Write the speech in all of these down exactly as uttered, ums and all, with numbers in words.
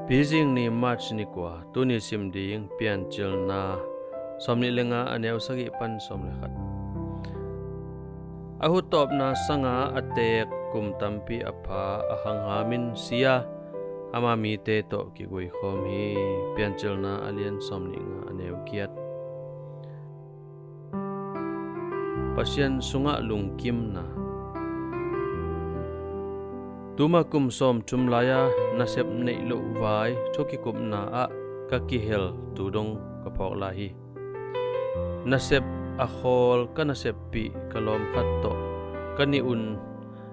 Pizing ni, March ni kua. Tuni sim ding Piancilna sawmnih le nga, a neu sagih pan sawm le khat. A hutawpna sanga a teek kum tampi a pha a khanghamin si a, ama mite tawh kiguikhawm hi. Piancilna a lian sawmnih nga, a neu giat. Pasian sungah lungkimna. Tuma kum sawmthum lai-a nasep neih loh vai thu kikupna ah ka kihel tu dong ka phawk lai hi. Nasep a khawl ka naseppih ka lawm khat tawh ka nih un,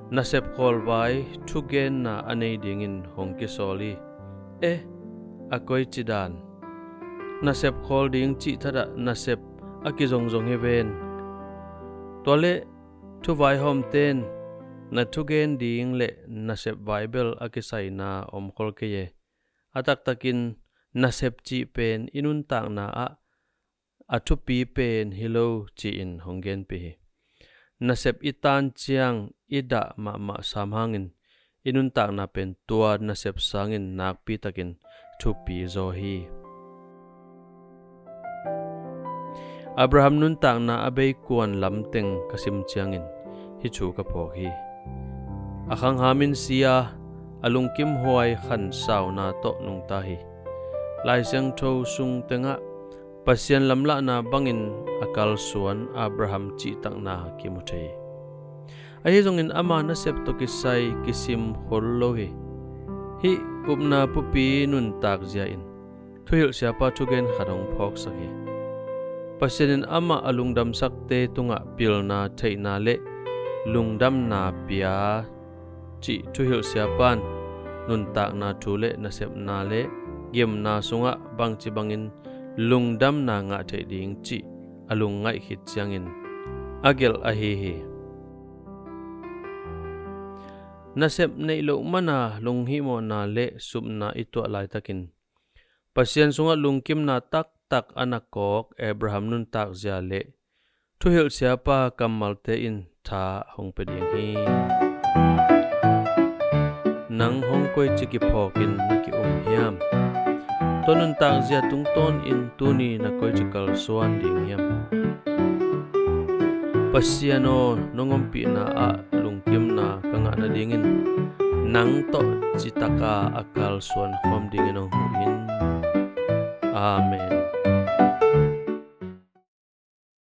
nasep khawl vai thugenna a nei dingin hong kisawl hi. Eh, a koici dan! Nasep khawl ding cih thatah nasep a kizongzong hi ven. Tua leh thuvaihawmte in na thugen ding le nasep vai bel a kisaina om khol kei e. A taktakin nasep cih pen i nuntakna ah a thupi pen hi lo ci-in hong genpih hi. Nasep i tan ciang i dah mahmah sam hangin i nuntakna pen tua nasep sangin nakpi takin thupi zaw hi. Abraham nuntakna a beikuan lamteng ka sim ciangin hih thu ka phawk hi. A khanghamin si a, a lungkimhuai khansauna tawh nungta hi. Lai Siangtho sung tengah Pasian lamlahna bangin a kalsuan Abraham cihtakna kimu thei. Ahi zongin ama nasep tawh kisai kisim khol lo hi. Hih upna pupi nuntak zia in thuhilh siapa thugen khat hong phawksak hi. Pasian in amah a lungdamsakte tungah pilna, theihna le lungdamna pia cih thuhilh siapa in nuntakna thu le nasepna le gimna sungah bangci bangin lungdamna ngah theih ding cih a lungngaih khit ciangin a gelh ahi hi. Nasep neih loh mana lunghihmawhna le supna i tuah laitakin Pasian sungah lungkimna taktak a na kawk Abraham nuntak zia le thuhilh siapa kammalte in tha hong pia ding hi. Nang hong koici kiphawkin na ki-um hiam? Tua nuntak zia tungtawnin tuni na koici kalsuan ding hiam? Pasian aw, nong ompihna ah lungkimna ka ngah nadingin nang tawh citaka a kalsuan khawm dingin hong huh in. Amen.